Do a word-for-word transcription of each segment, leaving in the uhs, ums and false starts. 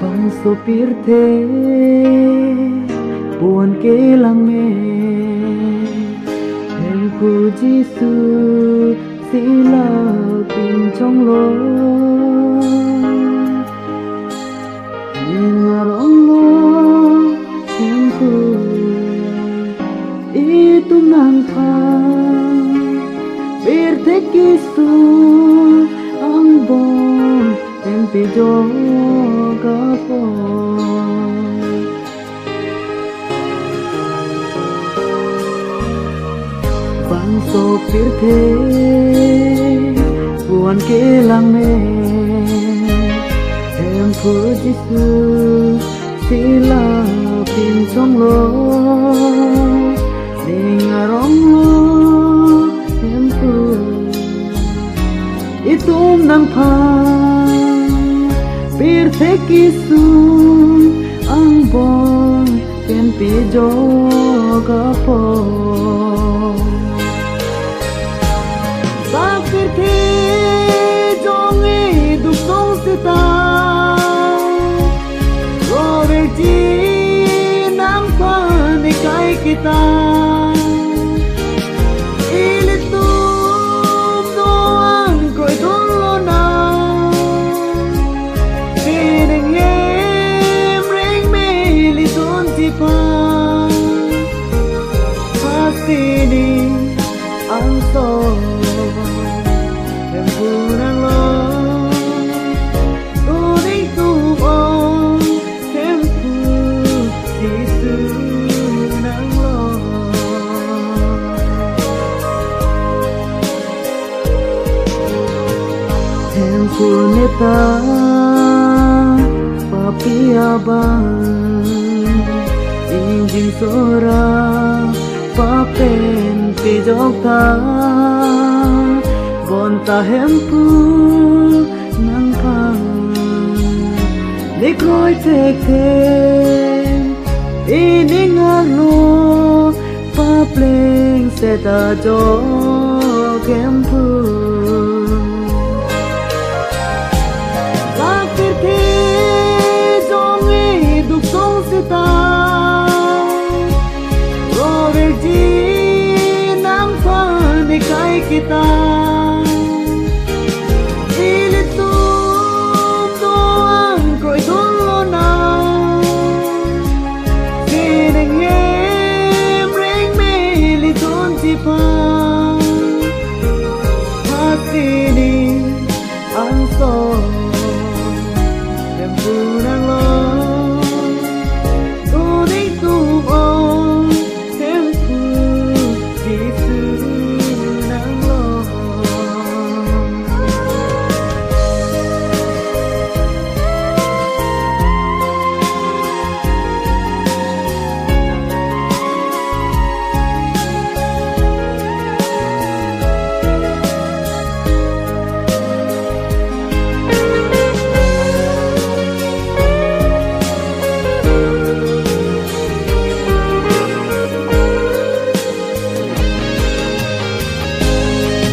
Bangso pirthe pu-an kelang me, Hemphu Jisu si la pinchonglo. Ning aronglo Hemphu itum nangphan, pirthe kesung angbong pen pejok apot. Bangso pirthe pu-an kelang me, Hemphu Jisu si la pinchonglo. Ning aronglo Hemphu itum nangphan, pirthe kesung angbong pen pejok apot. Dak pirthe jong e duk song seta, proverji nangphan ekai kita. Ilitum do-an kroidun lonang, penenghem rengme lidunji aphan. Lasi ning angsong Hemphu nanglong, tu ning tum-ong Hemphu Jisu nanglong. Hemphu neta papi abang, ingjinso ra papen pejok tha, bonta Hemphu nangphan ne kroi thekthe, ining arlo papleng seta jok Hemphu. Dak pirthe jong e duk song seta, proverji nangphan ekai kita. Ilitum do-an kroidun lonang, penenghem rengme lidunji aphan. Lasi ning angsong Hemphu nanglong, tu ning tum-ong Hemphu Jisu nanglong.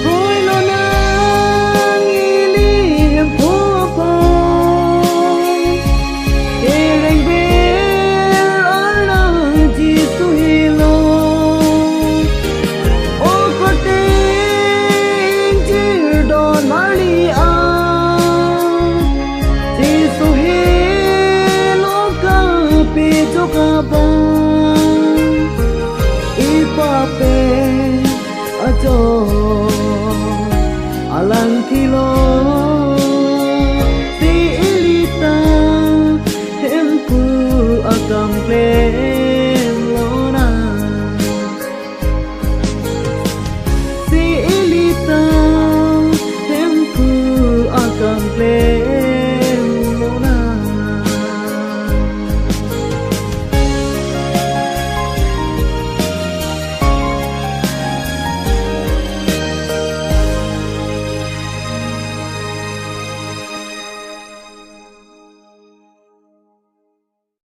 Kroilo nang ili Hemphu aphan, kereng ber arnam Jisu helo. O korte ingjir don marli an, Jisu helo kapejok abang, ipape ajo alang thilo, si ilita Hemphu akam kle